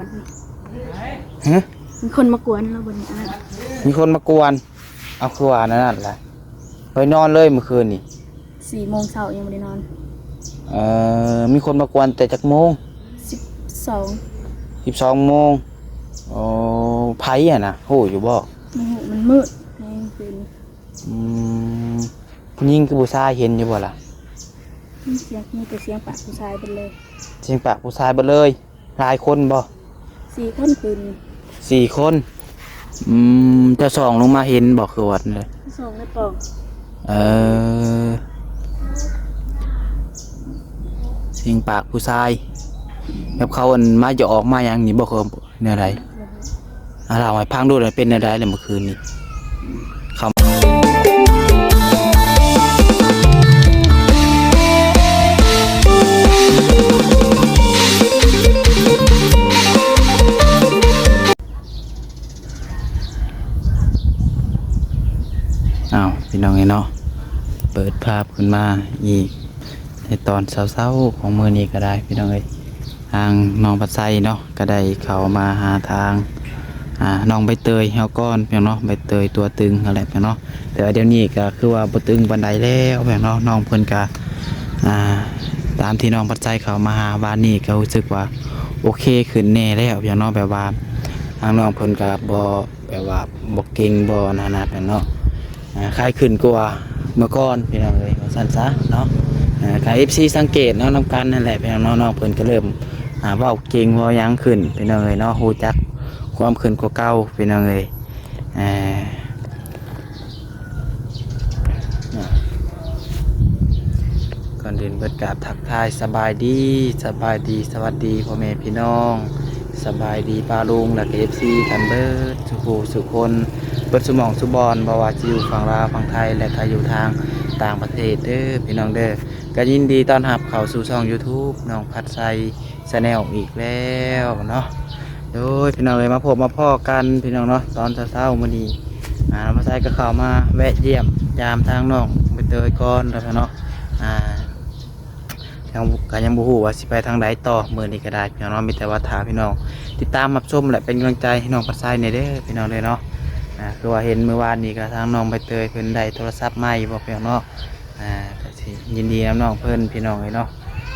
ຮະ? ມີຄົນມາກວນລາວບໍ່ນີ້ ອັນນັ້ນ ມີຄົນມາກວນ. ເອົາ ຄືວ່າແນວນັ້ນລະ. ໄປນອນເລີຍມື້ຄືນນີ້? ສີ່ໂມງເຊົ້າຍັງບໍ່ໄດ້ນອນ. ເອີ ມີຄົນມາກວນແຕ່ຈັກໂມງ? ສິບສອງ ສິບສອງໂມງ. ໂອ້ ໃຜຫັ້ນນະ ຮູ້ຢູ່ບໍ່? ບໍ່ຮູ້ ມັນມືດແຮງຄືນ. ອືມ ຜູ້ຍິງກັບຜູ້ຊາຍເຫັນຢູ່ບໍ່ລະ? ມີສຽງ ມີແຕ່ສຽງປາກຜູ້ຊາຍເບິດເລີຍ. ສຽງປາກຜູ້ຊາຍເບິດເລີຍ. ຫຼາຍຄົນບໍ່? ສີ່ຄົນຄືນ. ສີ່ຄົນ. ອືມ ເຈົ້າສ່ອງລົງມາເຫັນບໍ່ ຄືວ່າແນວໃດ? ສ່ອງໃນປ່ອງ. ເອີ ສຽງປາກຜູ້ຊາຍ ແບບເຂົາ ອັນ ມາຢອກມາຫຍັງນີ້ບໍ່ ຄືແນວໃດ? ອ່າ ເລົ່າໃຫ້ຟັງດູ ເປັນແນວໃດລະມື້ຄືນນີ້? ອ້າວ ພີ່ນ້ອງເອີຍເນາະ ເປີດພາບຂຶ້ນມາອີກ ໃນຕອນເຊົ້າໆຂອງມື້ນີ້ກໍໄດ້ ພີ່ນ້ອງເອີຍ. ທາງນ້ອງພັດໄຊເນາະ ກໍໄດ້ເຂົ້າມາຫາທາງ ອ່າ ນ້ອງໃບເຕີຍເຮົາກ່ອນ ພີ່ນ້ອງເນາະ ໃບເຕີຍຕົວຕຶງຫັ້ນແຫຼະ ພີ່ນ້ອງເນາະ. ແຕ່ວ່າດຽວນີ້ກໍຄືວ່າບໍ່ຕຶງປານໃດແລ້ວ ພີ່ນ້ອງເນາະ. ນ້ອງເພິ່ນກໍ ອ່າ ຕາມທີ່ນ້ອງພັດໄຊເຂົ້າມາຫາວານນີ້ ກໍຮູ້ສຶກວ່າໂອເຄຂຶ້ນແດ່ແລ້ວ ພີ່ນ້ອງເນາະ. ແບບວ່າທາງນ້ອງເພິ່ນກໍບໍ່ ແບບວ່າບໍ່ເກັ່ງບໍ່ນັ້ນນະ ພີ່ນ້ອງເນາະ. ອ່າ ຄ້າຍຂຶ້ນກວ່າເມື່ອກ່ອນ ພີ່ນ້ອງເອີຍ ວ່າຊັ້ນຊະເນາະ. ອ່າ ກໍ ເອັຟຊີ ສັງເກດເນາະ ນຳກັນນັ້ນແຫຼະ ພີ່ນ້ອງເນາະ. ນ້ອງເພິ່ນກໍເລີ່ມ ອ່າ ເວົ້າເກັ່ງເວົ້າຫຍັງຂຶ້ນ ພີ່ນ້ອງເອີຍເນາະ ຮູ້ຈັກຄວາມຂຶ້ນກວ່າເກົ່າ ພີ່ນ້ອງເອີຍ. ອ່າ ກ່ອນອື່ນເບິດກາບທັກທາຍສະບາຍດີ ສະບາຍດີ ສະຫວັດດີພໍ່ແມ່ພີ່ນ້ອງ ສະບາຍດີປ້າລຸງ ແລະກໍ ເອັຟຊີ ກັນເບິດສູ່ຜູ້ສູ່ຄົນ ເບິດສູ່ໝ່ອງສູ່ບ່ອນ ບໍ່ວ່າຈະຢູ່ຝັ່ງລາວ ຝັ່ງໄທ ແລະກໍຢູ່ທາງຕ່າງປະເທດເດີ ພີ່ນ້ອງເດີ. ກໍຍິນດີຕ້ອນຮັບເຂົ້າສູ່ຊ່ອງ YouTube ນ້ອງພັດໄຊ Channel ອີກແລ້ວເນາະ. ໂດຍ ພີ່ນ້ອງເອີຍ ມາພົບມາພໍ້ກັນ ພີ່ນ້ອງເນາະ ຕອນເຊົ້າໆມື້ນີ້ ອ່າ ນ້ອງພັດໄຊກໍເຂົ້າມາແວະຢ້ຽມຢາມທາງນ້ອງໃບເຕີຍກ່ອນແລ້ວເນາະ. ອ່າ ຍັງ ກໍຍັງບໍ່ຮູ້ວ່າຊິໄປທາງໃດຕໍ່ ມື້ນີ້ກໍໄດ້ ພີ່ນ້ອງເນາະ. ມີແຕ່ວ່າຖ້າພີ່ນ້ອງຕິດຕາມຮັບຊົມ ແລະເປັນກຳລັງໃຈໃຫ້ນ້ອງພັດໄຊແດ່ເດີ ພີ່ນ້ອງເດີເນາະ. ອ່າ ຄືວ່າເຫັນມື້ວານນີ້ກໍທາງນ້ອງໃບເຕີຍເພິ່ນໄດ້ໂທລະສັບໃໝ່ບໍ່ ພີ່ນ້ອງເນາະ. ອ່າ ກໍຊິຍິນດີນຳນ້ອງເພິ່ນ ພີ່ນ້ອງເອີຍເນາະ.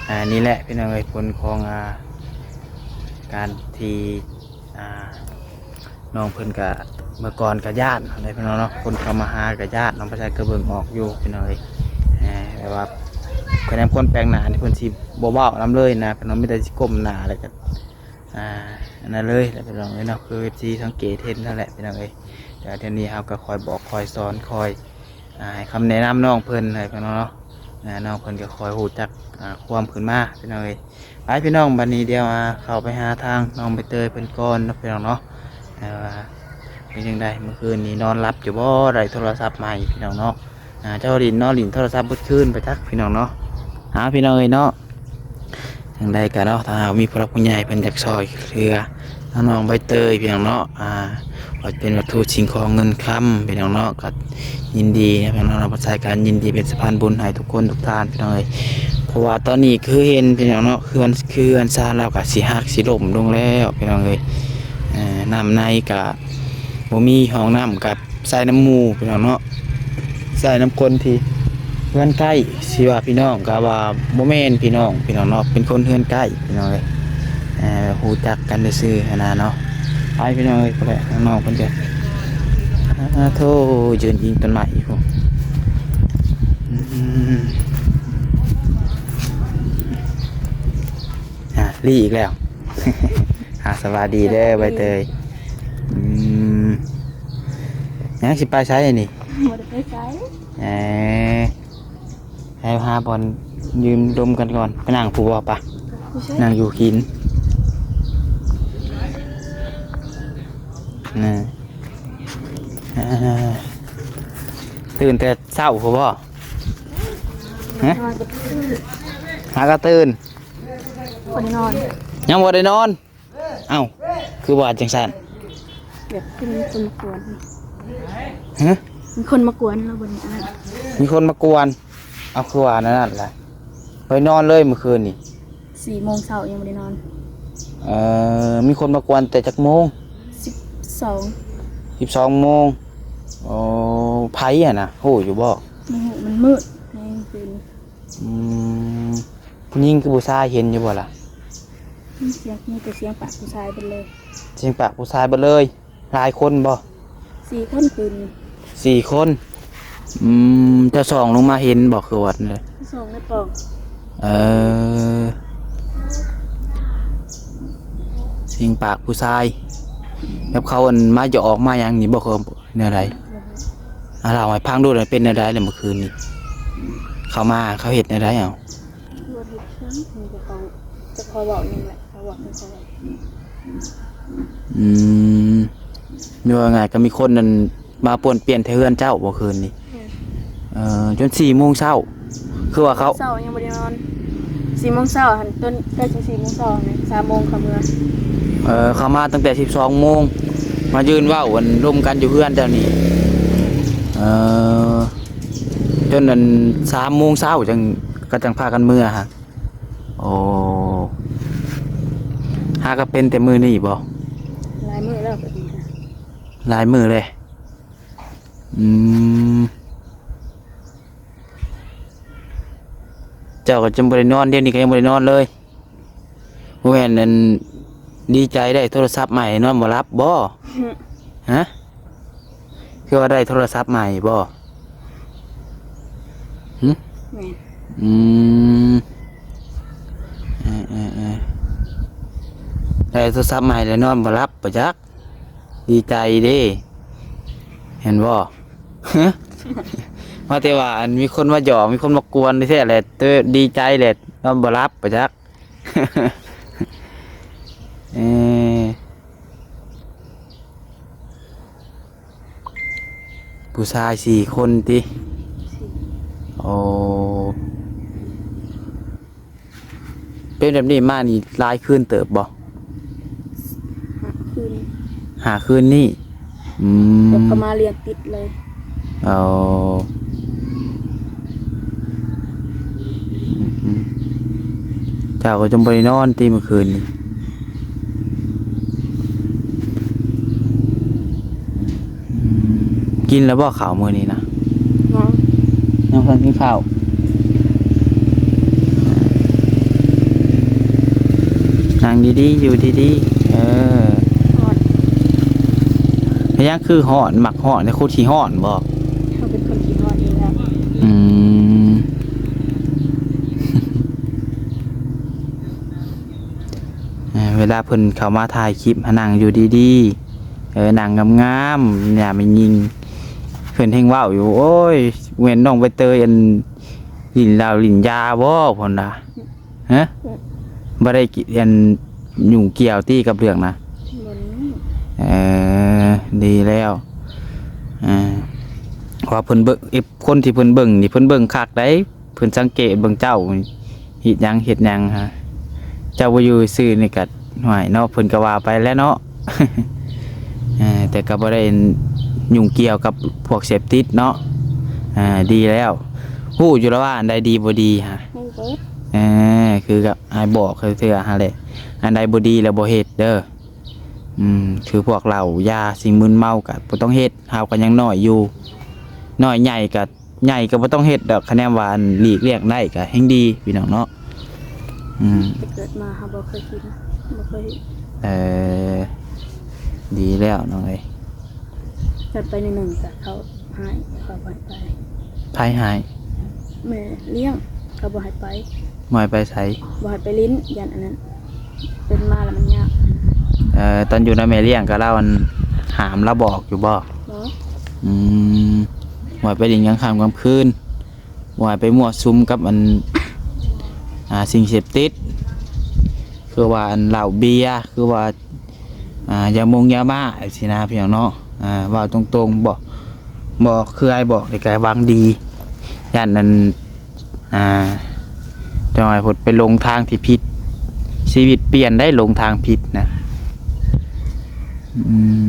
ອ່າ ນີ້ແຫຼະ ພີ່ນ້ອງເອີຍ ຜົນຂອງ ອ່າ ການທີ່ ອ່າ ນ້ອງເພິ່ນກະ ເມື່ອກ່ອນກະຢ້ານຫັ້ນແຫຼະ ພີ່ນ້ອງເນາະ. ຄົນເຂົ້າມາຫາກະຢ້ານ ນ້ອງປະຊາກະເບິ່ງອອກຢູ່ ພີ່ນ້ອງເອີຍ. ແບບວ່າ ຄະແນນຄົນແປກໜ້ານີ້ ເພິ່ນຊິບໍ່ເວົ້ານຳເລີຍນະ ພີ່ນ້ອງ ມີແຕ່ຊິກົ້ມໜ້າ ແລ້ວກະ ອ່າ ອັນນັ້ນເລີຍແຫຼະ ພີ່ນ້ອງເອີຍເນາະ. ຄື ເອັຟຊີ ສັງເກດເຫັນນັ້ນແຫຼະ ພີ່ນ້ອງເອີຍ. ແຕ່ດຽວນີ້ເຮົາກໍຄອຍບອກ ຄອຍສອນ ຄອຍ ອ່າ ໃຫ້ຄຳແນະນຳນ້ອງເພິ່ນ ໃຫ້ເພິ່ນເນາະ. ອ່າ ນ້ອງເພິ່ນກໍຄ່ອຍຮູ້ຈັກ ອ່າ ຄວາມຂຶ້ນມາ ພີ່ນ້ອງເອີຍ. ໄປ ພີ່ນ້ອງ ບັດນີ້ດຽວ ອ່າ ເຂົ້າໄປຫາທາງນ້ອງໃບເຕີຍເພິ່ນກ່ອນເນາະ ພີ່ນ້ອງເນາະ. ອ່າ ວ່າເປັນຈັ່ງໃດ ມື້ຄືນນີ້ນອນຫຼັບຢູ່ບໍ່ ໄດ້ໂທລະສັບໃໝ່ ພີ່ນ້ອງເນາະ. ອ່າ ເຈົ້າຫຼິ້ນ ນອນຫຼິ້ນໂທລະສັບເບິດຄືນໄປຈັກ ພີ່ນ້ອງເນາະ. ເອົາ ພີ່ນ້ອງເອີຍເນາະ ຈັ່ງໃດກໍເນາະ ຖ້າຫາກມີຜູ້ຫຼັກຜູ້ໃຫຍ່ເພິ່ນຢາກຊ່ອຍເຫຼືອ ທາງນ້ອງໃບເຕີຍ ພີ່ນ້ອງເນາະ ອ່າ ວ່າເປັນວັດຖຸສິ່ງຂອງເງິນຄຳ ພີ່ນ້ອງເນາະ ກໍຍິນດີນະ ພີ່ນ້ອງເນາະ. ພວກຊາຍກໍຍິນດີເປັນສະພານບຸນໃຫ້ທຸກຄົນທຸກທ່ານ ພີ່ນ້ອງເອີຍ. ເພາະວ່າຕອນນີ້ຄືເຫັນ ພີ່ນ້ອງເນາະ ເຮືອນ ເຮືອນຊານລາວກໍຊິຫັກຊິລົ້ມລົງແລ້ວ ພີ່ນ້ອງເອີຍ. ເອີ ນ້ຳໃນກໍບໍ່ມີ ຫ້ອງນ້ຳກໍ ໃສ່ນຳໝູ່ ພີ່ນ້ອງເນາະ ໃສ່ນຳຄົນທີ່ເຮືອນໃກ້ ຊິວ່າພີ່ນ້ອງກໍວ່າບໍ່ແມ່ນພີ່ນ້ອງ ພີ່ນ້ອງເນາະ ເປັນຄົນເຮືອນໃກ້ ພີ່ນ້ອງເອີຍ. ເອີ ຮູ້ຈັກກັນຊື່ໆຫັ້ນນະເນາະ. ໄປ ພີ່ນ້ອງເອີຍ ພຸ້ນແຫຼະ ນ້ອງເພິ່ນກໍ ອາ ໂທ້ ຢືນອີງຕົ້ນໄມ້ພຸ້ນ. ອືມ ອ່າ ລີ້ອີກແລ້ວ. ອ່າ ສະບາຍດີເດີ ສະບາຍດີ ໃບເຕີຍ. ອືມ ຍັງຊິໄປໃສນີ້? ບໍ່ໄດ້ໄປໃສ. ເອີ ໃຫ້ຫາບ່ອນຢືມລົມກັນກ່ອນ ໄປນັ່ງຜູ້ບໍ່ປະ ຜູ້ຊາຍ ນັ່ງຢູ່ຫີນ. ນະ ອ່າ ຕື່ນແຕ່ເຊົ້າພຸ້ນບໍ່? ຮະ? ຫາກໍຕື່ນ ບໍ່ໄດ້ນອນ ຍັງບໍ່ໄດ້ນອນ. ເອົ້າ ຄືວ່າຈັ່ງຊັ້ນ? ແບບຄືມີຄົນມາກວນ. ຮະ? ມີຄົນມາກວນລາວບໍ່ນີ້ ອັນນັ້ນ ມີຄົນມາກວນ. ເອົາ ຄືວ່າແນວນັ້ນລະ ໄປນອນເລີຍມື້ຄືນນີ້. ສີ່ໂມງເຊົ້າຍັງບໍ່ໄດ້ນອນ. ເອີ ມີຄົນມາກວນແຕ່ຈັກໂມງ? ສິບສອງ ສິບສອງໂມງ. ໂອ້ ໃຜຫັ້ນນະ ຮູ້ຢູ່ບໍ່? ບໍ່ຮູ້ ມັນມືດໃນຄືນ. ອືມ ຜູ້ຍິງກັບຜູ້ຊາຍເຫັນຢູ່ບໍ່ລະ? ມີສຽງ ມີແຕ່ສຽງປາກຜູ້ຊາຍເບິດເລີຍ. ສຽງປາກຜູ້ຊາຍເບິດເລີຍ. ຫຼາຍຄົນບໍ່? ສີ່ຄົນຄືນນີ້. ສີ່ຄົນ. ອືມ ເຈົ້າສ່ອງລົງມາເຫັນບໍ່ ຄືວ່າແນວໃດ? ສ່ອງໃນປ່ອງ. ເອີ ສຽງປາກຜູ້ຊາຍ ແບບເຂົາ ອັນ ມາຢອກມາຫຍັງນີ້ບໍ່ ຄືແນວໃດ? ອ່າ ເລົ່າໃຫ້ຟັງດູ ເປັນແນວໃດລະເມື່ອຄືນນີ້? ເຂົາມາ ເຂົາເຮັດແນວໃດເອົາ? ບໍ່ເຮັດຫຍັງ ມີແຕ່ເຂົາ ຈັກເຂົາເວົ້າຫຍັງແຫຼະ ເຂົາເວົ້າຂອງເຂົາ. ອືມ ເວົ້າງ່າຍກໍມີຄົນນັ້ນມາປ່ວນປ່ຽນແຖວເຮືອນເຈົ້າບໍ່ຄືນນີ້? ແມ່ນ. ເອີ ຈົນສີ່ໂມງເຊົ້າ ຄືວ່າເຂົາ ເຊົ້າຍັງບໍ່ໄດ້ນອນ. ສີ່ໂມງເຊົ້າຫັ້ນ ຕົນໃກ້ຈະສີ່ໂມງເຊົ້າຫັ້ນ ສາມໂມງເຂົາເມືອ. ເອີ ເຂົາມາຕັ້ງແຕ່ສິບສອງໂມງ ມາຢືນເວົ້າ ອັນ ລົມກັນຢູ່ເຮືອນເຈົ້ານີ້. ເອີ ຈົນ ອັນ ສາມໂມງເຊົ້າຈັ່ງ ກໍຈັ່ງພາກັນເມືອຫັ້ນ. ໂອ້ ຫາກໍເປັນແຕ່ມື້ນີ້ບໍ່? ຫຼາຍມື້ແລ້ວກໍດີນະ. ຫຼາຍມື້ເລີຍ. ອືມ ເຈົ້າກໍຈະບໍ່ໄດ້ນອນ ດຽວນີ້ກໍຍັງບໍ່ໄດ້ນອນເລີຍ. ບໍ່ແມ່ນ ອັນ ດີໃຈໄດ້ໂທລະສັບໃໝ່ ນອນບໍ່ຫຼັບບໍ່? ຮະ? ຄືວ່າໄດ້ໂທລະສັບໃໝ່ບໍ່? ຫຶ? ແມ່ນ. ອືມ ເອີໆໆ ໄດ້ໂທລະສັບໃໝ່ແລ້ວນອນບໍ່ຫຼັບບໍ່ຈັກ. ດີໃຈເດ້ ເຫັນບໍ່? ວ່າແຕ່ວ່າ ອັນ ມີຄົນມາຢອກ ມີຄົນມາກວນແທ້ແຫຼະ ດີໃຈແຫຼະ ນອນບໍ່ຫຼັບປະຈັກ. ເອີ ຜູ້ຊາຍສີ່ຄົນຕິ? ສີ່. ໂອ້ ເປັນແບບນີ້ມານີ້ຫຼາຍຄືນເຕີບບໍ່? ຫ້າຄືນ. ຫ້າຄືນນີ້. ອືມ ແບບເຂົາມາລຽນຕິດເລີຍ. ເອົາ ອືມ ເຈົ້າກໍຈົນບໍ່ໄດ້ນອນຕິມື້ຄືນນີ້? ອືມ ກິນແລ້ວບໍ່ເຂົ້າມື້ນີ້ນະ? ຍັງ ຍັງບໍ່ທັນກິນເຂົ້າ. ນັ່ງດີໆ ຢູ່ດີໆ. ເອີ ຮ້ອນ. ເປັນຫຍັງຄືຮ້ອນ? ມັກຮ້ອນ ແຕ່ຄົນຂີ້ຮ້ອນບໍ່? ເຮົາເປັນຄົນຂີ້ຮ້ອນເອງແຫຼະ. ອືມ ເອີ ເວລາເພິ່ນເຂົ້າມາຖ່າຍຄລິບ ໃຫ້ນັ່ງຢູ່ດີໆ ເອີ ນັ່ງງາມໆ ຍາມແມ່ຍິງ ເພິ່ນແຮ່ງເວົ້າຢູ່ ໂອ້ຍ ແມ່ນນ້ອງໃບເຕີຍ ອັນ ຫຼິ້ນເຫຼົ້າຫຼິ້ນຢາບໍ່ ເພິ່ນວ່າ? ຮະ? ບໍ່ໄດ້ ອັນ ຫຍຸ້ງກ່ຽວຕິກັບເລື່ອງນະ? ບໍ່ໄດ້ຫຍຸ້ງ. ເອີ ດີແລ້ວ. ເອີ ເພາະວ່າເພິ່ນເບິ່ງ ຄົນທີ່ເພິ່ນເບິ່ງນີ້ ເພິ່ນເບິ່ງຄັກໃດ. ເພິ່ນສັງເກດເບິ່ງເຈົ້າເຮັດຫຍັງເຮັດຫຍັງຫັ້ນ ເຈົ້າບໍ່ຢູ່ຊື່ນີ້ກະ ຫ້ວຍເນາະ ເພິ່ນກະວ່າໄປແຫຼະເນາະ. ເອີ ແຕ່ກະບໍ່ໄດ້ຫຍຸ້ງກ່ຽວກັບພວກເສບຕິດເນາະ. ເອີ ດີແລ້ວ ຮູ້ຢູ່ແລ້ວວ່າອັນໃດດີບໍ່ດີຫັ້ນ. ຮູ້ເບິດ. ເອີ ຄືກັບອ້າຍບອກເທື່ອຫັ້ນແຫຼະ ອັນໃດບໍ່ດີແລ້ວບໍ່ເຮັດເດີ. ອືມ ຄືພວກເຫຼົ້າຢາສິ່ງມຶນເມົາກະບໍ່ຕ້ອງເຮັດ ເຮົາກະຍັງນ້ອຍຢູ່ ນ້ອຍໃຫຍ່ກະ ໃຫຍ່ກໍບໍ່ຕ້ອງເຮັດດອກ ຄະແນນວ່າ ອັນ ຫຼີກລ້ຽງໄດ້ກໍແຮ່ງດີພີ່ນ້ອງເນາະ. ອືມ ແຕ່ເກີດມາເຮົາບໍ່ເຄີຍກິນ ບໍ່ເຄີຍເຮັດ. ເອີ ດີແລ້ວນ້ອງເອີຍ. ຈັດໄປໜຶ່ງໆ ກໍເຂົາຮ້າຍ ເຂົາບໍ່ໃຫ້ໄປ. ໃຜຮ້າຍ? ແມ່ລ້ຽງ ເຂົາບໍ່ໃຫ້ໄປ. ບໍ່ໃຫ້ໄປໃສ? ບໍ່ໃຫ້ໄປຫຼິ້ນ ຢ້ານອັນນັ້ນ ເປັນມາແລ້ວມັນຍາກ. ເອີ ຕອນຢູ່ນຳແມ່ລ້ຽງກໍລາວ ອັນ ຫ້າມລາວບອກຢູ່ບໍ່? ບໍ່. ອືມ ບໍ່ໃຫ້ໄປຫຼິ້ນກາງຄ່ຳກາງຄືນ ບໍ່ໃຫ້ໄປມົ້ວສຸມກັບ ອັນ ອ່າ ສິ່ງເສບຕິດ ຄືວ່າ ອັນ ເຫຼົ້າເບຍ ຄືວ່າ ອ່າ ຢາມົງຢາມ້າ ຈັ່ງຊີ້ນະ ພີ່ນ້ອງເນາະ. ອ່າ ເວົ້າຕົງໆ ບໍ່ ບໍ່ຄືອ້າຍບອກນີ້ກະຫວັງດີ ຢ້ານ ອັນ ອ່າ ຈັ່ງໃຫ້ເພິ່ນໄປຫຼົງທາງທີ່ຜິດ ຊີວິດປ່ຽນໄດ້ ຫຼົງທາງຜິດນະ. ອືມ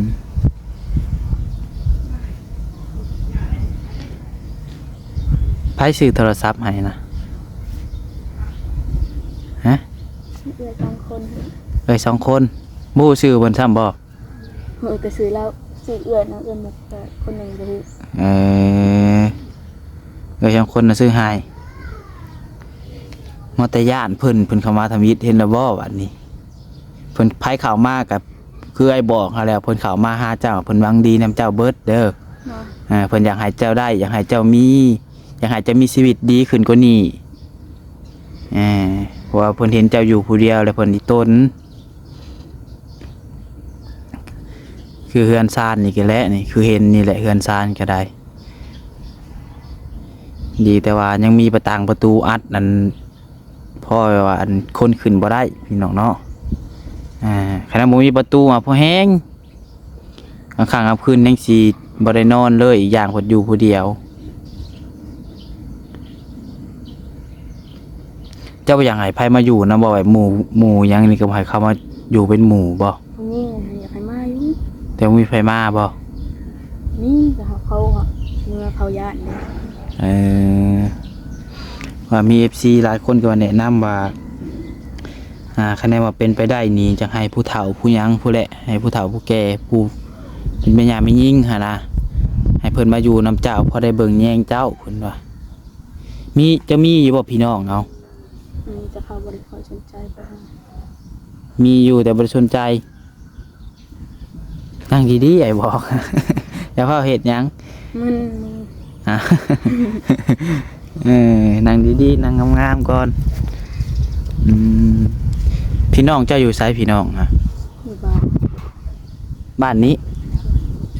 ໃຜຊື້ໂທລະສັບໃຫ້ນະ? ຮະ? ເອື້ອຍສອງຄົນ. ເອື້ອຍສອງຄົນ. ບໍ່ຮູ້ຊື່ເພິ່ນຊ້ຳບໍ່? ຮູ້ແຕ່ຊື່ລາວ ຊື່ເອື້ອຍນະ ເອື້ອຍໝຸກ ແຕ່ຄົນໜຶ່ງບໍ່ຮູ້. ເອີ ເອື້ອຍສອງຄົນນະຊື່ໃຫ້. ມາແຕ່ຢ້ານເພິ່ນ ເພິ່ນເຂົ້າມາທຳອິດ ເຫັນແລ້ວບໍ່ບາດນີ້? ເພິ່ນ ໃຜເຂົ້າມາກໍຄືອ້າຍບອກຫັ້ນແຫຼະ ເພິ່ນເຂົ້າມາຫາເຈົ້າ ເພິ່ນຫວັງດີນຳເຈົ້າເບິດເດີ. ເນາະ ເອີ ເພິ່ນຢາກໃຫ້ເຈົ້າໄດ້ ຢາກໃຫ້ເຈົ້າມີ ຢາກໃຫ້ເຈົ້າມີຊີວິດດີຂຶ້ນກວ່ານີ້. ເອີ ເພາະວ່າເພິ່ນເຫັນເຈົ້າຢູ່ຜູ້ດຽວແລ້ວເພິ່ນອີ່ຕົນ ຄືເຮືອນຊານນີ້ກໍແຫຼະ ນີ້ຄືເຫັນນີ້ແຫຼະ ເຮືອນຊານກໍໄດ້ ດີແຕ່ວ່າຍັງມີປະຕາງປະຕູອັດ ອັນ ພໍແບບວ່າ ອັນ ຄົນຂຶ້ນບໍ່ໄດ້ພີ່ນ້ອງເນາະ. ອ່າ ຄັນບໍ່ມີປະຕູ ອາ ພໍແຮງ ກາງຄ່ຳກາງຄືນຍັງຊິບໍ່ໄດ້ນອນເລີຍ ອີກຢ່າງເພິ່ນຢູ່ຜູ້ດຽວ. ເຈົ້າບໍ່ຢາກໃຫ້ໃຜມາຢູ່ນຳບໍ່? ແບບໝູ່ ໝູ່ຫຍັງນີ້ກໍໃຫ້ເຂົາມາຢູ່ເປັນໝູ່ບໍ່? ຜູ້ຍິງຫັ້ນຢາກໃຫ້ມາຢູ່ ແຕ່ບໍ່ມີໃຜມາບໍ່? ມີ ແຕ່ເຂົາ ເຂົາ ເມື່ອເຂົາຢ້ານເດ້. ເອີ ວ່າມີເອັຟຊີຫຼາຍຄົນກໍວ່າແນະນຳວ່າ ອ່າ ຄັນແນນວ່າເປັນໄປໄດ້ນີ້ ຈະໃຫ້ຜູ້ເຖົ້າຜູ້ຫຍັງພຸ້ນແຫຼະ ໃຫ້ຜູ້ເຖົ້າຜູ້ແກ່ ຜູ້ເປັນແມ່ຍ່າແມ່ຍິງຫັ້ນນະ ໃຫ້ເພິ່ນມາຢູ່ນຳເຈົ້າ ພໍໄດ້ເບິ່ງແຍງເຈົ້າ ເພິ່ນວ່າ. ມີ ເຈົ້າມີຢູ່ບໍ່ພີ່ນ້ອງເອົາ? ມີ ແຕ່ເຂົາບໍ່ໄດ້ຄ່ອຍສົນໃຈປານໃດ. ມີຢູ່ແຕ່ບໍ່ໄດ້ສົນໃຈ. ນັ່ງດີໆ ອ້າຍບອກ ຢ່າຟ້າວເຮັດຫຍັງ ມຶນມື. ອ່າ ເອີ ນັ່ງດີໆ ນັ່ງງາມໆກ່ອນ. ອືມ ພີ່ນ້ອງເຈົ້າຢູ່ໃສພີ່ນ້ອງ? ຢູ່ບ້ານ ບ້ານນີ້.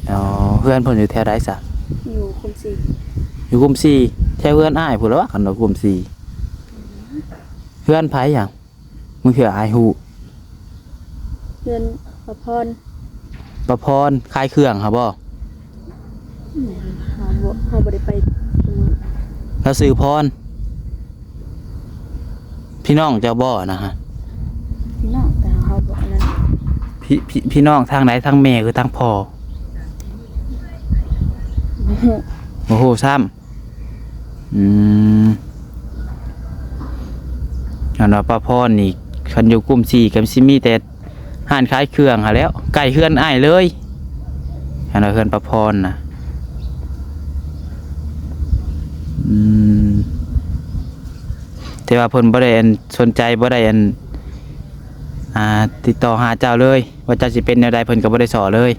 ອໍ ເຮືອນເພິ່ນຢູ່ແຖວໃດຊະ? ຢູ່ຄຸ້ມສີ່ ຢູ່ຄຸ້ມສີ່ ແຖວເຮືອນອ້າຍພຸ້ນລະວະ ຄັນວ່າຄຸ້ມສີ່. ເຮືອນໃຜຫຍັງ? ມື້ເທື່ອອ້າຍຮູ້ ເຮືອນປາພອນ. ປາພອນຂາຍເຄື່ອງຫັ້ນບໍ່? ແມ່ນ ເຮົາບໍ່ ເຮົາບໍ່ໄດ້ໄປ. ລາວຊື່ພອນ. ພີ່ນ້ອງເຈົ້າບໍ່ນະ? ພີ່ນ້ອງ ແຕ່ເຮົາບໍ່ອັນນັ້ນ. ພີ່ ພີ່ ພີ່ນ້ອງທາງໃດ? ທາງແມ່ ຫຼື ທາງພໍ່? ບໍ່ຮູ້ ບໍ່ຮູ້ຊ້ຳ. ອືມ ອັນວ່າປາພອນນີ້ ຄັນຢູ່ກຸ່ມສີ່ກໍຊິມີແຕ່ຮ້ານຂາຍເຄື່ອງຫັ້ນແຫຼ້ວ ໃກ້ເຮືອນອ້າຍເລີຍ ອັນວ່າເຮືອນປາພອນນະ. ອືມ ແຕ່ວ່າເພິ່ນບໍ່ໄດ້ອັນສົນໃຈ ບໍ່ໄດ້ອັນ ອ່າ ຕິດຕໍ່ຫາເຈົ້າເລີຍ ວ່າເຈົ້າຊິເປັນແນວໃດ ເພິ່ນກໍບໍ່ໄດ້ສໍ້ເລີຍ.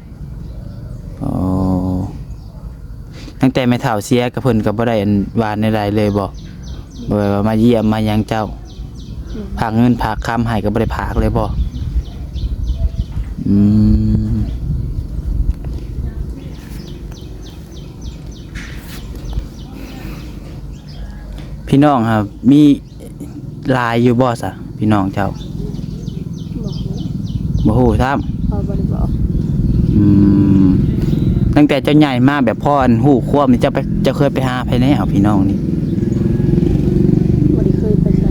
ອໍ ຕັ້ງແຕ່ແມ່ເຖົ້າເສຍ ກໍເພິ່ນກໍບໍ່ໄດ້ອັນວ່າແນວໃດເລີຍບໍ? ບໍ່ ແບບວ່າມາຢ້ຽມມາຫຍັງເຈົ້າ? ອືມ ຝາກເງິນຝາກຄຳໃຫ້ກໍບໍ່ໄດ້ຝາກເລີຍບໍ? ອືມ ພີ່ນ້ອງຫາ ມີຫຼາຍຢູ່ບໍ່ຊະ ພີ່ນ້ອງເຈົ້າ? ບໍ່ຮູ້ ບໍ່ຮູ້ຊ້ຳ ເຂົາບໍ່ໄດ້ບອກ. ອືມ ຕັ້ງແຕ່ເຈົ້າໃຫຍ່ມາ ແບບພໍອັນຮູ້ຄວາມນີ້ ເຈົ້າໄປ ເຈົ້າເຄີຍໄປຫາໃຜແດ່ ເອົາພີ່ນ້ອງນີ້? ບໍ່ໄດ້ເຄີຍໄປໃສ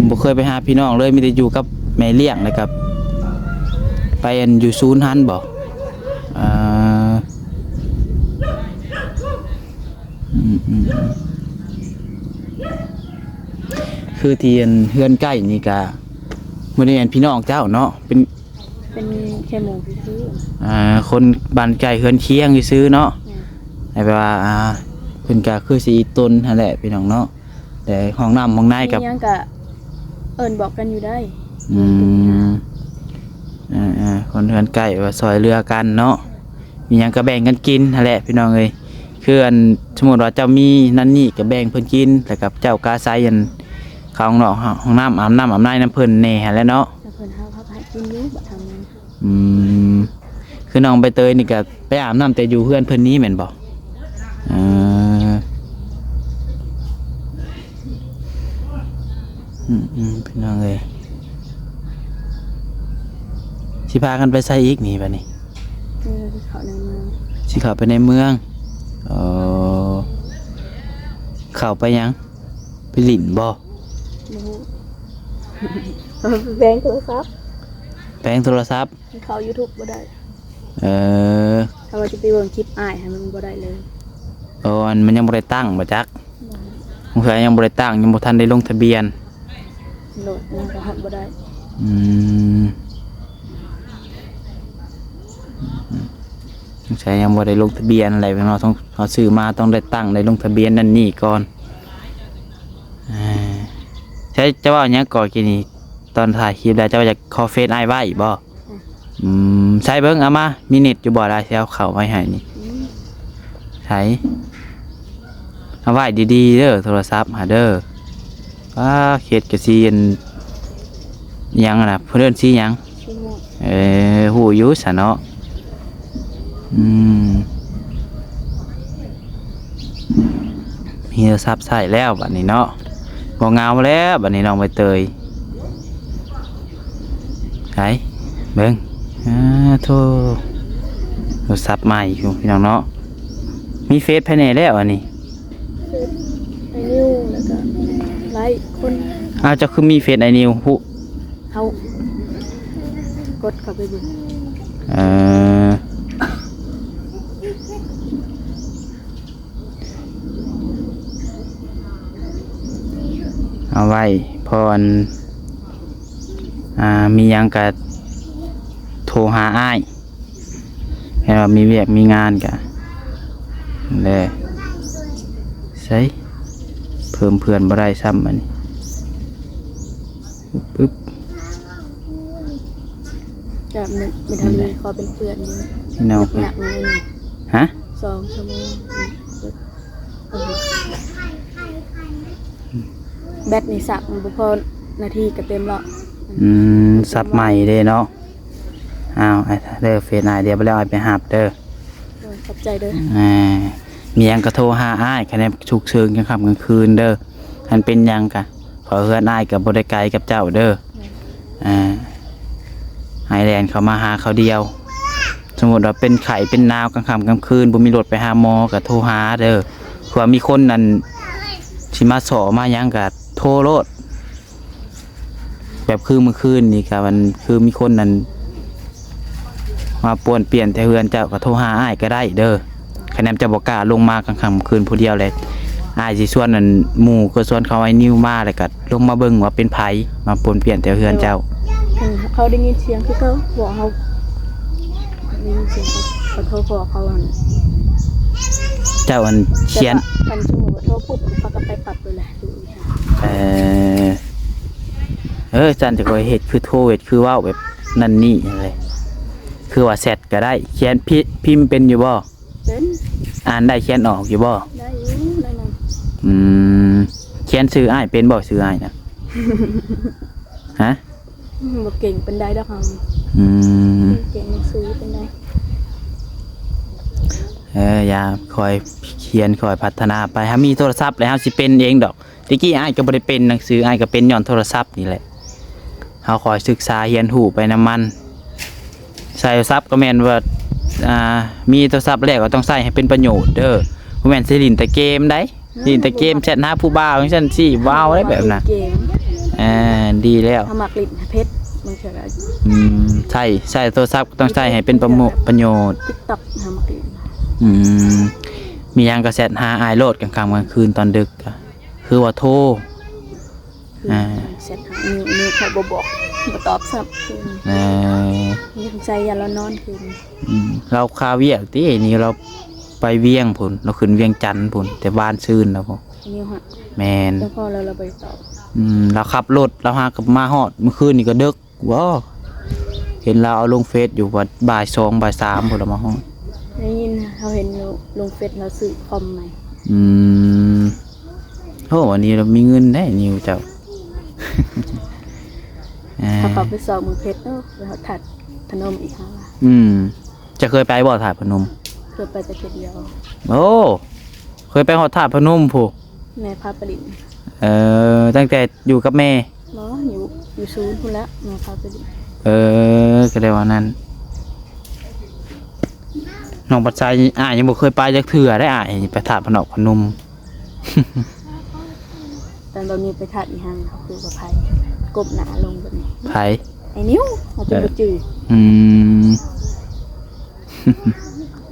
ບໍ່ເຄີຍໄປຫາພີ່ນ້ອງເລີຍ ມີແຕ່ຢູ່ກັບແມ່ລ້ຽງ ແລ້ວກໍໄປອັນຢູ່ສູນຫັ້ນບໍ? ເອີ ອືມ ອືມ ອືມ ຄືທີ່ອັນເຮືອນໃກ້ນີ້ກະບໍ່ໄດ້ແມ່ນພີ່ນ້ອງເຈົ້າເນາະ ເປັນ ເປັນແຄ່ໝູ່ຊື່ໆ ອ່າ ຄົນບ້ານໃກ້ເຮືອນຄຽງຊື່ໆເນາະ. ແມ່ນ ແບບວ່າ ອ່າ ເພິ່ນກະຄືຊິອີ່ຕົນຫັ້ນແຫຼະ ພີ່ນ້ອງເນາະ. ແຕ່ຫ້ອງນ້ຳຫ້ອງໃນກັບ ມີຫຍັງກະເອີ້ນບອກກັນຢູ່ໄດ໋. ອືມ ເອີໆ ຄົນເຮືອນໃກ້ວ່າຊ່ອຍເຫຼືອກັນເນາະ ມີຫຍັງກະແບ່ງກັນກິນຫັ້ນແຫຼະພີ່ນ້ອງເອີຍ. ຄືອັນ ສົມມຸດວ່າເຈົ້າມີນັ້ນນີ້ກະແບ່ງເພິ່ນກິນ ແລ້ວກັບເຈົ້າກະອາໄສອັນ ເຂົ້າຫ້ອງນອກ ຫ້ອງນ້ຳ ອາບນ້ຳອາບໃນນຳເພິ່ນແດ່ຫັ້ນແຫຼະເນາະ. ແລ້ວເພິ່ນຫາເຂົ້າໃຫ້ກິນຢູ່ ບັດທາງນັ້ນ. ອືມ ຄືນ້ອງໃບເຕີຍນີ້ກະໄປອາບນ້ຳແຕ່ຢູ່ເຮືອນເພິ່ນນີ້ແມ່ນບໍ່? ເອີ ອືມໆ ພີ່ນ້ອງເອີຍ ຊິພາກັນໄປໃສອີກນີ້ບັດນີ້? ເອີ ຊິເຂົ້າໃນເມືອງ ຊິເຂົ້າໄປໃນເມືອງ. ເອີ ເຂົ້າໄປຫຍັງ? ໄປຫຼິ້ນບໍ່? ບໍ່ຮູ້ ແປງໂທລະສັບ ແປງໂທລະສັບ ມັນເຂົ້າຢູທູບບໍ່ໄດ້. ເອີ ຖ້າວ່າຈະໄປເບິ່ງຄລິບອ້າຍຫັ້ນ ມັນບໍ່ໄດ້ເລີຍ. ໂອ້ ອັນ ມັນຍັງບໍ່ໄດ້ຕັ້ງບໍ່ຈັກ? ບໍ່ ບາງເທື່ອຍັງບໍ່ໄດ້ຕັ້ງ ຍັງບໍ່ທັນໄດ້ລົງທະບຽນ ໂຫຼດມັນກໍຮັບບໍ່ໄດ້. ອືມ ສງໄສຍັງບໍ່ໄດ້ລົງທະບຽນແຫຼະເນາະ, ຕ້ອງ ເຮົາຊື້ມາຕ້ອງໄດ້ຕັ້ງ ໄດ້ລົງທະບຽນນັ້ນນີ້ກ່ອນ. ເອີ ໃສ ຈະເວົ້າຫຍັງກ່ອນກີ້ນີ້? ຕອນຖ່າຍຄລິບແລ້ວ ເຈົ້າຢາກຂໍເຟສອ້າຍໄວ້ບໍ່? ອືມ ໃສເບິ່ງ ເອົາມາ ມີເນັດຢູ່ບໍ່ລະ? ຊິເອົາເຂົ້າໄວ້ໃຫ້ນີ້. ອືມ ໃສ ເອົາໄວ້ດີໆເດີ ໂທລະສັບຫາເດີ. ປ້າ ເຮັດກະສີອັນ ຫຍັງນະ ເພິ່ນເອີ້ນສີຫຍັງ? ສີມ່ວງ. ເອີ ຮູ້ຢູ່ຊະເນາະ. ອືມ ມີໂທລະສັບໃຊ້ແລ້ວບັດນີ້ເນາະ, ບໍ່ເຫງົາແລ້ວບັດນີ້ນ້ອງໃບເຕີຍ. ໃສເບິ່ງ ອາ ໂທ ໂທລະສັບໃໝ່ຢູ່ພີ່ນ້ອງເນາະ. ມີເຟສໃຜແດ່ແລ້ວອັນນີ້? ເຟສອ້າຍນິວ ແລ້ວກະຫຼາຍຄົນ. ອ້າວ ເຈົ້າຄືມີເຟສອ້າຍນິວ? ຮູ້ ເຮົາກົດເຂົ້າໄປເບິ່ງ. ເອີ ເອົາໄວ້ ເພາະອັນ ອ່າ ມີຫຍັງກະໂທຫາອ້າຍ. ແມ່ນວ່າມີວຽກມີງານກະ ແລະ ໃສ ເພີ່ມເພື່ອນບໍ່ໄດ້ຊ້ຳອັນນີ້. ປຶບ ແບບໜຶ່ງ ມີເທົ່ານີ້ຂໍເປັນເພື່ອນຢູ່. ພີ່ນ້ອງ ຍາກໆ ໜ້ອຍໜຶ່ງ. ຮະ? ສອງຊົ່ວໂມງ. ແບັດນີ້ສັກບໍ່ພໍນາທີກໍເຕັມແລ້ວ. ອືມ ສັບໃໝ່ເດ້ເນາະ. ອ້າວ ອ້າຍເດີ ເຟສອ້າຍ ດຽວໄປແລ້ວອ້າຍໄປຮັບເດີ. ໂດຍ ຂອບໃຈເດີ. ອ່າ ມີຫຍັງກໍໂທຫາອ້າຍ ຄັນແມ່ນສຸກເສີນກາງຄ່ຳກາງຄືນເດີ. ຄັນເປັນຫຍັງກະ ເພາະເຮືອນອ້າຍກໍບໍ່ໄດ້ໄກກັບເຈົ້າເດີ. ໂດຍ ອ່າ ອ້າຍແລ່ນເຂົ້າມາຫາຄາວດຽວ. ສົມມຸດວ່າເປັນໄຂ້ເປັນໜາວກາງຄ່ຳກາງຄືນ ບໍ່ມີລົດໄປຫາໝໍກໍໂທຫາເດີ. ເພື່ອມີຄົນນັ້ນ ຊິມາສໍ້ມາຫຍັງກໍໂທໂລດ. ແບບຄືມື້ຄືນນີ້ກໍມັນຄືມີຄົນນັ້ນມາປ່ວນປ່ຽນແຖວເຮືອນເຈົ້າ ກໍໂທຫາອ້າຍກໍໄດ້ເດີ. ຄັນແມ່ນເຈົ້າບໍ່ກ້າລົງມາກາງຄ່ຳກາງຄືນຜູ້ດຽວແຫຼະ ອ້າຍຊິຊວນອັນໝູ່ ກໍຊວນເຂົາໄອ້ນິວມາ ແລ້ວກໍລົງມາເບິ່ງວ່າເປັນໃຜມາປ່ວນປ່ຽນແຖວເຮືອນເຈົ້າ. ເອີ ເຂົາໄດ້ຍິນສຽງຄືເຂົາບອກເຮົາ ໄດ້ຍິນສຽງເຂົາໂທບອກເຂົາຫັ້ນ. ເຈົ້າອັນຂຽນ ແຕ່ວ່າຄັນສົມມຸດວ່າໂທປຸບ ເຂົາກໍໄປປັບເລີຍແຫຼະ. ເອີ ເອີ ຊັ້ນຈະຄ່ອຍເຮັດຄືໂທ ເຮັດຄືເວົ້າແບບນັ້ນນີ້ຫັ້ນແຫຼະ. ຄືວ່າແຊັດກໍໄດ້ ຂຽນພິ ພິມເປັນຢູ່ບໍ່? ເປັນ. ອ່ານໄດ້ຂຽນອອກຢູ່ບໍ່? ໄດ້ຢູ່ໜ້ອຍໜຶ່ງ. ອືມ ຂຽນຊື່ອ້າຍເປັນບໍ່? ຊື່ອ້າຍນະ? ຮະ? ບໍ່ເກັ່ງປານໃດດອກເຮົາ. ອືມ ບໍ່ເກັ່ງໜັງສືປານໃດ. ເອີ ຢ່າ ຄ່ອຍຂຽນ ຄ່ອຍພັດທະນາໄປ. ຖ້າມີໂທລະສັບແລ້ວ ເຮົາຊິເປັນເອງດອກ. ແຕ່ກີ້ອ້າຍກໍບໍ່ໄດ້ເປັນໜັງສື, ອ້າຍກໍເປັນຍ້ອນໂທລະສັບນີ້ແຫຼະ. ເຮົາຄ່ອຍສຶກສາຮຽນຮູ້ໄປນຳມັນ. ໃຊ້ໂທລະສັບກໍແມ່ນວ່າ ອ່າ ມີໂທລະສັບແລ້ວກໍຕ້ອງໃຊ້ໃຫ້ເປັນປະໂຫຍດເດີ. ບໍ່ແມ່ນຊິຫຼິ້ນແຕ່ເກມໃດ໋, ຫຼິ້ນແຕ່ເກມ ແຊັດຫາຜູ້ບ່າວຈັ່ງຊັ້ນຊິເວົ້າໄດ້ແບບນັ້ນ. ເກມ ເອີ ດີແລ້ວ. ເຮົາມັກຫຼິ້ນເພດ ບາງເທື່ອກໍ ອືມ ໃຊ້ ໃຊ້ໂທລະສັບກໍຕ້ອງໃຊ້ໃຫ້ເປັນປະໂຫຍດ ປະໂຫຍດ. TikTok ເຮົາມັກຫຼິ້ນ. ອືມ ມີຫຍັງກໍແຊັດຫາອ້າຍໂລດ ກາງຄ່ຳກາງຄືນຕອນດຶກ. ຄືວ່າໂທ ອ່າ ແຊັດຫາ ນິວ ນິວເຂົາບໍ່ບອກ ບໍ່ຕອບຊ້ຳ. ເອີ ຍັງໃຈຢ້ານລາວນອນຄືນ. ອືມ ລາວຄາວຽກຕິ ນີ້ລາວໄປວຽງພຸ້ນ ລາວຂຶ້ນວຽງຈັນພຸ້ນ ແຕ່ວານຊືນແລ້ວພຸ້ນ. ນິວຫະ ແມ່ນ ແຕ່ພໍລາວ ລາວບໍ່ໄດ້ຕອບ. ອືມ ລາວຂັບລົດ ລາວຫາກໍມາຮອດ ມື້ຄືນນີ້ກໍດຶກ. ບໍ່ ເຫັນລາວເອົາລົງເຟສຢູ່ວ່າບ່າຍສອງ ບ່າຍສາມພຸ້ນລະມາຮອດ. ໄດ້ຍິນ ເຮົາເຫັນລົງເຟສລາວຊື້ຄອມໃໝ່. ອືມ ໂອ້ ອັນນີ້ລາວມີເງິນໄດ໋ນິວເຈົ້າ. ເອີ ເຂົາເຂົ້າໄປຊອກເມືອງເພັດເນາະ ໄປຮອດທາດພະນົມອີກຫັ້ນ. ອືມ ເຈົ້າເຄີຍໄປບໍ່ທາດພະນົມ? ເຄີຍໄປແຕ່ເທື່ອດຽວ. ໂອ້ ເຄີຍໄປຮອດທາດພະນົມພຸ້ນ. ແມ່ພາໄປຫຼິ້ນ. ເອີ ຕັ້ງແຕ່ຢູ່ກັບແມ່? ບໍ່ ຢູ່ ຢູ່ສູນພຸ້ນແຫຼະ ແມ່ພາໄປຫຼິ້ນ. ເອີ ກໍໄດ້ວ່ານັ້ນ. ນ້ອງບັດໄຊ ອ້າຍຍັງບໍ່ເຄີຍໄປຈັກເທື່ອເດ້ ອ້າຍໄປທາດພະນອກພະນົມ. ຕອນບໍ່ມີໄປທາດອີຫຍັງ ເຂົາຄືວ່າໃຜກົ້ມໜ້າລົງແບບນີ້. ໃຜ? ໄອ້ນິວ ເຮົາຈົນບໍ່ຈື່. ອືມ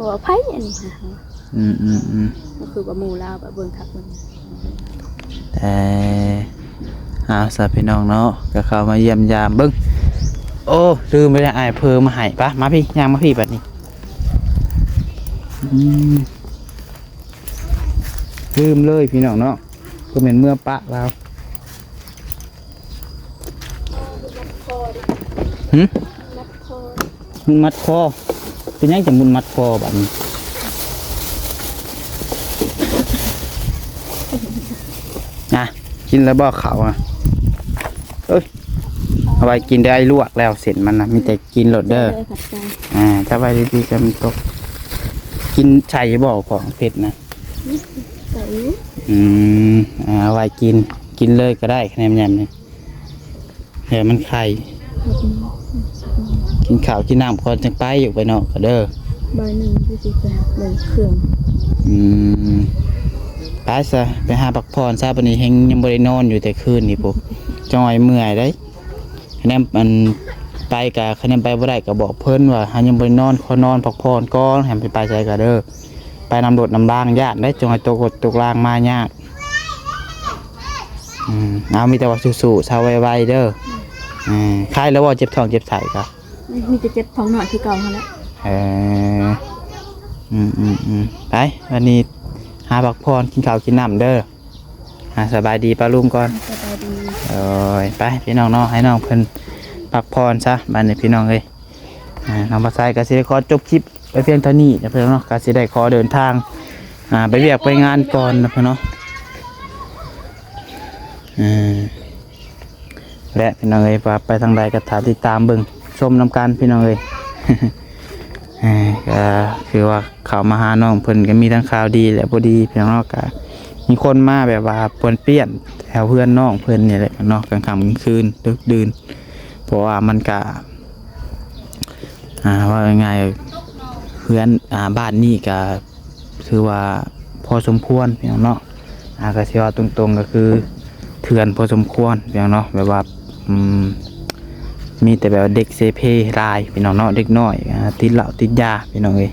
ວ່າໃຜອັນນີ້. ອືມໆໆ ກໍຄືວ່າໝູ່ລາວໄປເບິ່ງຄັກເບິ່ງ. ເອີ ເອົາຊະພີ່ນ້ອງເນາະ ກໍເຂົ້າມາຢ້ຽມຢາມເບິ່ງ. ໂອ້ ລືມໄປແລ້ວ ອ້າຍເພີມາໃຫ້. ປະ ມາພີ້ ຍ່າງມາພີ້ບັດນີ້. ອືມ ລືມເລີຍພີ່ນ້ອງເນາະ ກໍແມ່ນເມືອປະລາວ. ຫຶ? ມັນມັດຄໍ ເປັນຫຍັງຈັ່ງມັນມັດຄໍບັດນີ້? ອ່ະ ກິນແລ້ວບໍ່ເຂົ້າ? ອ່ະ ເອີຍ ເອົາໄວ້ກິນໄດ້ ລວກແລ້ວເສັ້ນມັນນະ ມີແຕ່ກິນໂລດເດີ. ເອີ ຂອບໃຈ. ອ່າ ຈັບໄວ້ດີໆ ຈະມັນຕົກ. ກິນໃສ່ບໍ່ຂອງເຜັດນະ? ໃສ່ຢູ່. ອືມ ອ່າ ເອົາໄວ້ກິນ ກິນເລີຍກໍໄດ້ ຄະແນນຍຳນີ້. ແຕ່ມັນໄຂ່ ກິນເຂົ້າກິນນ້ຳກ່ອນ ຈັ່ງໄປ ຢູ່ໄປນອກກໍເດີ. ບ່າຍໜຶ່ງຄືຊິໄປເບິ່ງເຄື່ອງ. ອືມ ໄປຊະ ໄປຫາພັກຜ່ອນຊະ ບັດນີ້ແຮງຍັງບໍ່ໄດ້ນອນຢູ່ແຕ່ຄືນນີ້ພຸ້ນ ຈ່ອຍເມື່ອຍເດ້. ຄະແນນ ອັນ ໄປກະ ຄະແນນໄປບໍ່ໄດ້ກະບອກເພິ່ນວ່າເຮົາຍັງບໍ່ໄດ້ນອນ ຂໍນອນພັກຜ່ອນກ່ອນ ໃຫ້ໄປໃສກະເດີ. ໄປນຳລົດນຳລາງ ຢ້ານໄດ້ ຈົ່ງໃຫ້ຕົກລົດຕົກລາງມາຍາກ. ອືມ ເອົາ ມີແຕ່ວ່າສູ້ໆ ເຊົາໄວໆເດີ. ອືມ ຄາຍແລ້ວບໍ່ ເຈັບທ້ອງເຈັບໄສ້ກະ? ມີແຕ່ເຈັບທ້ອງນ້ອຍຄືເກົ່າຫັ້ນແຫຼະ. ເອີ ອືມໆໆ ໄປ ວັນນີ້ຫາພັກຜ່ອນ ກິນເຂົ້າກິນນ້ຳເດີ. ອ່າ ສະບາຍດີປ້າລຸງກ່ອນ. ສະບາຍດີ. ໂອ້ຍ ໄປພີ່ນ້ອງເນາະ ໃຫ້ນ້ອງເພິ່ນພັກຜ່ອນຊະ ບັດນີ້ພີ່ນ້ອງເອີຍ. ອ່າ ນ້ອງພາໄຊກໍຊິໄດ້ຂໍຈົບຄລິບໄວ້ພຽງເທົ່ານີ້ນະພີ່ນ້ອງເນາະ ກໍຊິໄດ້ຂໍເດີນທາງ ອ່າ ໄປວຽກໄປງານກ່ອນນະພີ່ນ້ອງ. ເອີ ແລະ ພີ່ນ້ອງເອີຍ ວ່າໄປທາງໃດກໍຖ້າຕິດຕາມເບິ່ງຊົມນຳກັນພີ່ນ້ອງເອີຍ. ເອີ ກໍຄືວ່າເຂົ້າມາຫານ້ອງເພິ່ນກໍມີທັງຂ່າວດີ ແລະ ບໍ່ດີພີ່ນ້ອງເນາະ. ກໍມີຄົນມາແບບວ່າປ້ວນປ່ຽນແຖວເຮືອນນ້ອງເພິ່ນນີ້ແຫຼະເນາະ ກາງຄ່ຳກາງຄືນ ດຶກດື່ນ ເພາະວ່າມັນກະ ອ່າ ເວົ້າງ່າຍໆ ເຮືອນ ອ່າ ບ້ານນີ້ກະຖືວ່າພໍສົມຄວນພີ່ນ້ອງເນາະ. ອ່າ ກະຊິເວົ້າຕົງໆ ກະຄືເຖື່ອນພໍສົມຄວນພີ່ນ້ອງເນາະ ແບບວ່າ ອືມ ມີແຕ່ແບບວ່າເດັກເສເພຫຼາຍພີ່ນ້ອງເນາະ ເດັກນ້ອຍ ອ່າ ຕິດເຫຼົ້າຕິດຢາພີ່ນ້ອງເອີຍ.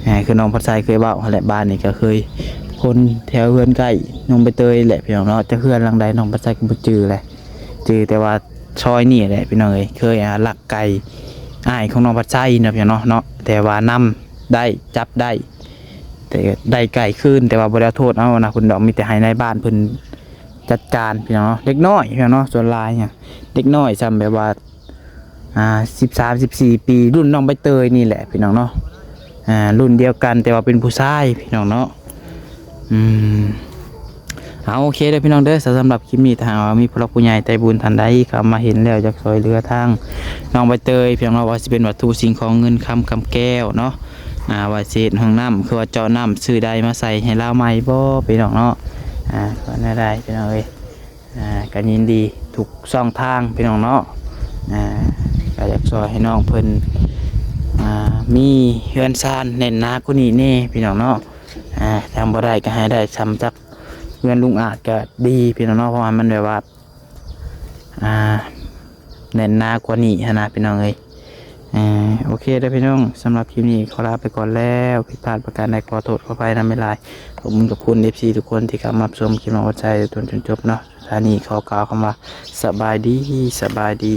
ອ່າ ຄືນ້ອງພັດໄຊເຄີຍເວົ້າຫັ້ນແຫຼະ ບ້ານນີ້ກະເຄີຍຄົນແຖວເຮືອນໃກ້ນ້ອງໃບເຕີຍແຫຼະພີ່ນ້ອງເນາະ. ຈັກເຮືອນຫຼັງໃດນ້ອງພັດໄຊກໍບໍ່ຈື່ແຫຼະ ຈື່ແຕ່ວ່າ ຊອຍນີ້ແຫຼະພີ່ນ້ອງເອີຍ ເຄີຍ ອ່າ ລັກໄກ່ອ້າຍຂອງນ້ອງພັດໄຊເນາະພີ່ນ້ອງເນາະ ແຕ່ວ່ານຳໄດ້ ຈັບໄດ້ ແຕ່ໄດ້ໄກ່ຄືນ ແຕ່ວ່າບໍ່ໄດ້ເອົາໂທດເອົານະເພິ່ນດອກ ມີແຕ່ໃຫ້ນາຍບ້ານເພິ່ນຈັດການພີ່ນ້ອງເນາະ. ເດັກນ້ອຍພີ່ນ້ອງເນາະ ສ່ວນຫຼາຍເດັກນ້ອຍ ສ່ຳແບບວ່າ ອ່າ ສິບສາມ ສິບສີ່ປີ ລຸ້ນນ້ອງໃບເຕີຍນີ້ແຫຼະພີ່ນ້ອງເນາະ. ອ່າ ລຸ້ນດຽວກັນ ແຕ່ວ່າເປັນຜູ້ຊາຍພີ່ນ້ອງເນາະ. ອືມ ເອົາ ໂອເຄເດີພີ່ນ້ອງເດີ ສຳລັບຄລິບນີ້ ຖ້າຫາກວ່າມີຜູ້ຫຼັກຜູ້ໃຫຍ່ໃຈບຸນທ່ານໃດເຂົ້າມາເຫັນແລ້ວ ຢາກຊ່ວຍເຫຼືອທາງນ້ອງໃບເຕີຍພີ່ນ້ອງເນາະ ວ່າຊິເປັນວັດຖຸສິ່ງຂອງເງິນຄຳກຳແກ້ວເນາະ ອ່າ ວ່າຊິເຮັດຫ້ອງນ້ຳ ຄືວ່າເຈາະນ້ຳ ຊື້ໄດມາໃສ່ໃຫ້ລາວໃໝ່ບໍ່ພີ່ນ້ອງເນາະ. ອ່າ ກໍແນວໃດພີ່ນ້ອງເອີຍ ອ່າ ກໍຍິນດີທຸກຊ່ອງທາງພີ່ນ້ອງເນາະ. ອ່າ ກໍຢາກຊ່ວຍໃຫ້ນ້ອງເພິ່ນ ອ່າ ມີເຮືອນຊານແໜ້ນໜາກວ່ານີ້ແດ່ພີ່ນ້ອງເນາະ. ອ່າ ທຳບໍ່ໄດ້ກໍໃຫ້ໄດ້ຊ່ຳຈັກເຮືອນລຸງອາດກໍດີພີ່ນ້ອງເນາະ ເພາະວ່າມັນແບບວ່າ ອ່າ ແໜ້ນໜາກວ່ານີ້ຫັ້ນນະພີ່ນ້ອງເອີຍ. ເອີ ໂອເຄເດີພີ່ນ້ອງ ສຳລັບຄລິບນີ້ຂໍລາໄປກ່ອນແລ້ວ ຜິດພາດປະການໃດຂໍໂທດຂໍອະໄພນຳຫຼາຍໆ. ຂອບຄຸນ ຂອບຄຸນ ເອັຟຊີ ທຸກຄົນທີ່ເຂົ້າມາຮັບຊົມຄລິບນ້ອງວັດໄຊຈົນຈົນຈົບເນາະ. ທ້າຍນີ້ຂໍກ່າວຄຳວ່າ ສະບາຍດີ ສະບາຍດີ.